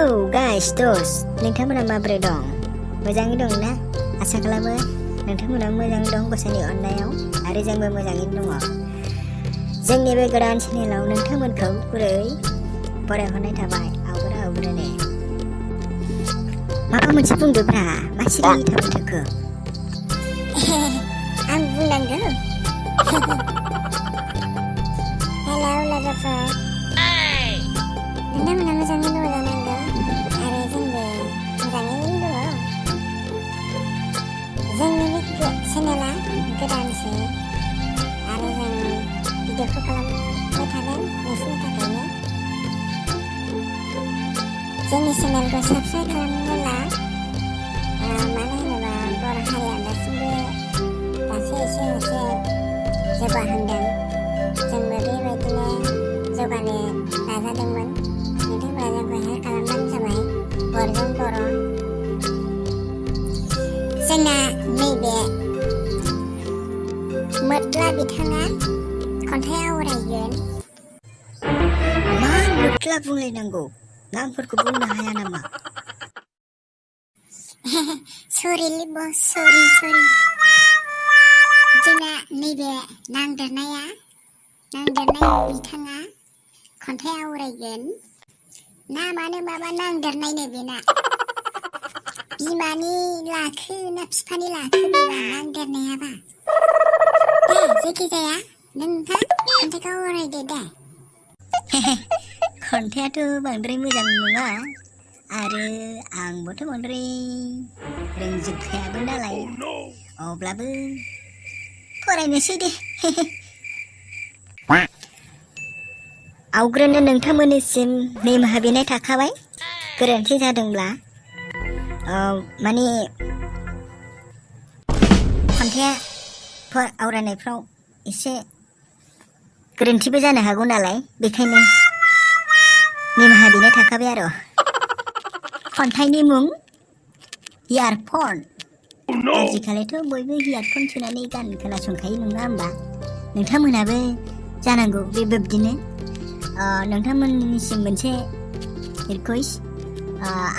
Hello guys, नोंथांमोना माबोरै दं? मोजाङै दं ना? आसा खालामो नोंथांमोना मोजाङै दं गसाइनि अननायाव आरो जोंबो मोजाङैनो दङ। जोंनि बे गोदान चेनेलाव नोंथांमोनखौ गुरै बरायहरनाय थाबाय। आवगोरावग्रोने माबा मोनसे बुंदोब्रा, मा सिरि थाबाय थाखो? आं बुंनांगौ? हेलौ लोगोफोर, नोंथांमोना मोजाङै दङ जानांगौ आरो जोंबो मोजाङैनो दङ। जोंनि बे चेनेला गोदानसो आरो जों भिडिअखौ खालामबाय थागोन नोंसोरनि थाखायनो। जोंनि चेनेलखौ साबस्क्राइब खालामनो ला, मानो होनोबा बर' हारिया दासो एसे जौगाहांदों। जोंबो बेबायदिनो जौगानो नाजादोंमोन। नोंथांमोना जोंखौ हेल्प खालामबानो जाबाय। बर'जों बर' जोंना नैबे मोद्ला बिथाङा खन्थाइ आवरायगोन। मा मोद्ला बुंलायनांगौ? नामफोरखौ बुंनो हाया नामा? सरि बस, सरि। जोंना नैबे नांदेरनाय बिथाङा खन्थाइ आवरायगोन। नामानो माबा नांदेरनायनो बेना। बिमानि लाखो ना बिफानि लाखो बेबा नांदेरनायाबा? दे जेखिजाया नोंथां खन्थाइखौ आवरायदो दे। खन्थाइयाथ' बांद्राय मोजां नङा आरो आंबोथ' बांद्राय रोंजोबखायाबो नालाय। अब्लाबो फरायनोसै दे। आवग्रोनो नोंथांमोननिसिम निमाहा बिनाय थाखाबाय, गोरोन्थि जादोंब्ला। माने खन्थाइया आवरायनायफ्राव एसे गोरोन्थिबो जानो हागौ नालाय, बेखायनो निमाहा बिनाय थाखाबाय आरो। खन्थाइनि मुं इयारफन। आजिखालिथ' बयबो इयारफन सोनानै गान खोनासंखायो नङा होमबा? नोंथांमोनाबो जानांगौ बेबायदिनो। नोंथांमोननिसिम मोनसे रिकुवेस्ट,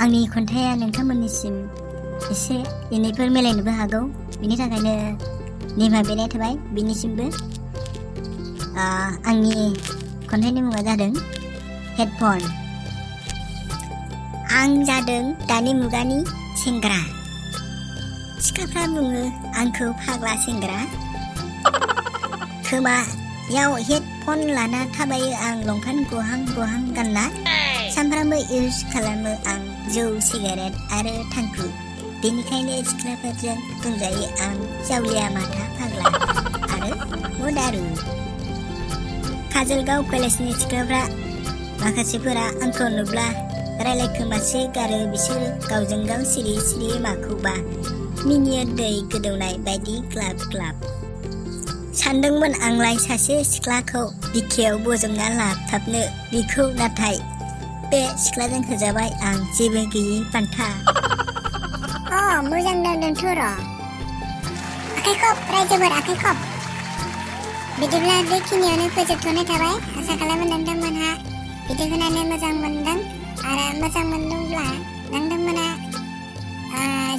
आंनि खन्थाइया नोंथांमोननिसिम एसे एनैफोर मिलायनोबो हागौ, बिनि थाखायनो निमाहा बिनाय थाबाय बिनिसिमबो। आंनि खन्थाइनि मुङा जादों हेडफन। आं जादों दानि मुगानि सेंग्रा। सिख्लाफ्रा बुङो आंखौ फाग्ला सेंग्रा। खोमायाव हेडफन लाना थाबायो आं लंपेन्ट गहां गानना। सानफ्रामबो इउज खालामो आं जौ, सिगारेट आरो थांखु। बेनिखायनो सिख्लाफोरजों बुंजायो आं जावलिया माथा फाग्ला आरो मदारु। काजलगाव कलेजनि सिख्लाफ्रा माखासेफोरा आंखौ नुब्ला रायलायखोमासो गारो बिसोरो गावजों गाव सिरि माखौबा मिनियो दै गोदौनाय बायदि ग्लाब। सानदोंमोन आंलाय सासे सिख्लाखौ बिखायाव बजबना लाथाबनो बिखौ, नाथाय बे सिख्लाजों होजाबाय आं जेबो गैयि बान्था। मोजां नांदोंथ' र'। आखाइ खब रायजोफोर, आखाइ खब। बिदिब्ला बेखिनियावनो फोजोबथ'नाय थाबाय। आसा खालामो नोंथांमोनहा भिडिअ नायनो मोजां मोनदों आरो मोजां मोनदोंब्ला नोंथांमोना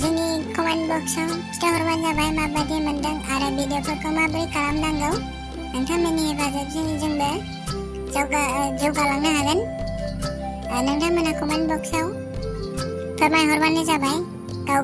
जोंनि कमेन्ट बक्सआव खिन्थाहरबानो जाबाय माबायदि मोनदों आरो भिडिअफोरखौ माबोरै खालामनांगौ। नोंथांमोननि हेफाजाबजों जोंबो जौगालांनो हागोन। नोंथांमोना कमेन्ट बक्सआव फोरमायहरबानो जाबाय गाव